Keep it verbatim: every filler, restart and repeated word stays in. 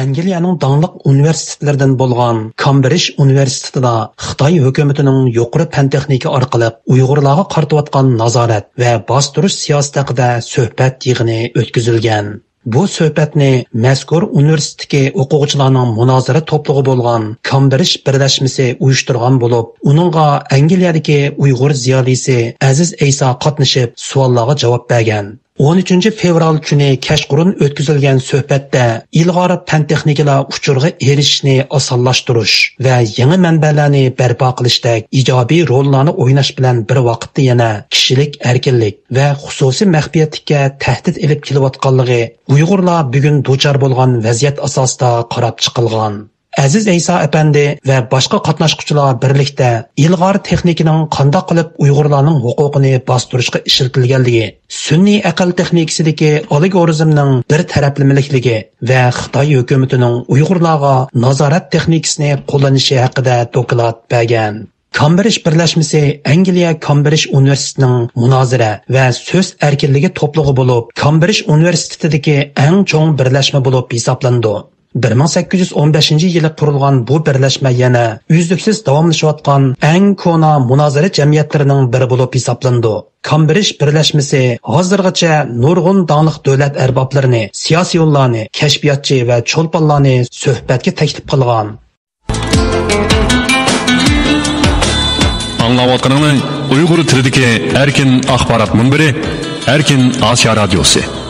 ئەنگلىيەنىڭ داڭلىق ئۇنىۋېرسىتېتلىرىدىن بولغان كامبرىج ئۇنىۋېرسىتېتىدا خىتاي ھۆكۈمىتىنىڭ يۇقىرى پەن تېخنىكا ئارقىلىق ئۇيغۇرلارغا قارىتىۋاتقان نازارەت ۋە باستۇرۇش سىياسىتى ھەققىدە سۆھبەت يىغىنى ئۆتكۈزۈلگەن. بۇ سۆھبەتنى مەزكۇر ئۇنىۋېرسىتېتتىكى ئوقۇغۇچىلارنىڭ مۇنازىرە توپلۇقى بولغان كامبرىج بىرلەشمىسى ئۇيۇشتۇرغان بولۇپ، ئۇنىڭغا ئەنگلىيەدىكى ئۇيغۇر زىيالىيسى ئەزىز ئەيسا قاتنىشىپ، سوئاللارغا جاۋاب بەرگەن. ئون ئۈچىنچى فېۋرال كۈنى كەچقۇرۇن ئۆتكۈزۈلگەن سۆھبەتتە ئىلغار پەن تېخنىكىلار ئۇچۇرغا ئېرىشىشنى ئاسانلاشتۇرۇش ۋە يېڭى مەنبەلەرنى بەرپا قىلىشتەك ئىجابىي روللارنى ئويناش بىلەن بىر ۋاقىتتا يەنە كىشىلىك ئەركىنلىك ۋە خۇسۇسىي مەخپىيەتلىككە تەھدىت ئېلىپ كېلىۋاتقانلىقى، ئۇيغۇرلار بۈگۈن دۇچار بولغان ۋەزىيەت ئاساسىدا قاراپ چىقىلغان. ئەزىز ئەيسا ئەپەندى ۋە باشقا قاتناشقۇچىلار بىرلىكتە ئىلغار تېخنىكىنىڭ قانداق قىلىپ ئۇيغۇرلارنىڭ ھوقۇقىنى باستۇرۇشقا ئىشلىتىلگەنلىكى، سۈنئىي ئەقىل تېخنىكىسىدىكى ئالگورىزمنىڭ بىر تەرەپلىمىلىكلىكى ۋە خىتاي ھۆكۈمىتىنىڭ ئۇيغۇرلارغا نازارەت تېخنىكىسىنى قوللىنىشى ھەققىدە دوكلات بەرگەن. كامبرىج بىرلەشمىسى ئەنگلىيە كامبرىج ئۇنىۋېرسىتېتىنىڭ مۇنازىرە ۋە سۆز ئەركىنلىكى توپلۇقى بولۇپ، كامبرىج ئۇنىۋېرسىتېتىدىكى ئەڭ چوڭ بىرلەشمە بولۇپ ھېسابلىنىدۇ. بىر مىڭ سەككىز يۈز ئون بەشىنچى يىلى قۇرۇلغان بۇ بىرلەشمە يەنە ئۈزلۈكسىز داۋاملىشىۋاتقان ئەڭ كونا مۇنازىرە جەمئىيەتلىرىنىڭ بىرى بولۇپ ھېسابلىنىدۇ. كامبرىج بىرلەشمىسى ھازىرغىچە نۇرغۇن داڭلىق دۆلەت ئەربابلىرىنى، سىياسىيونلارنى، كەشپىياتچى ۋە چولپانلارنى سۆھبەتكە تەكلىپ قىلغان. ئاڭلاۋاتقىنىڭلار ئۇيغۇر تىلىدىكى ئەركىن ئاخبارات مۇنبىرى، ئەركىن ئاسىيا رادىيوسى.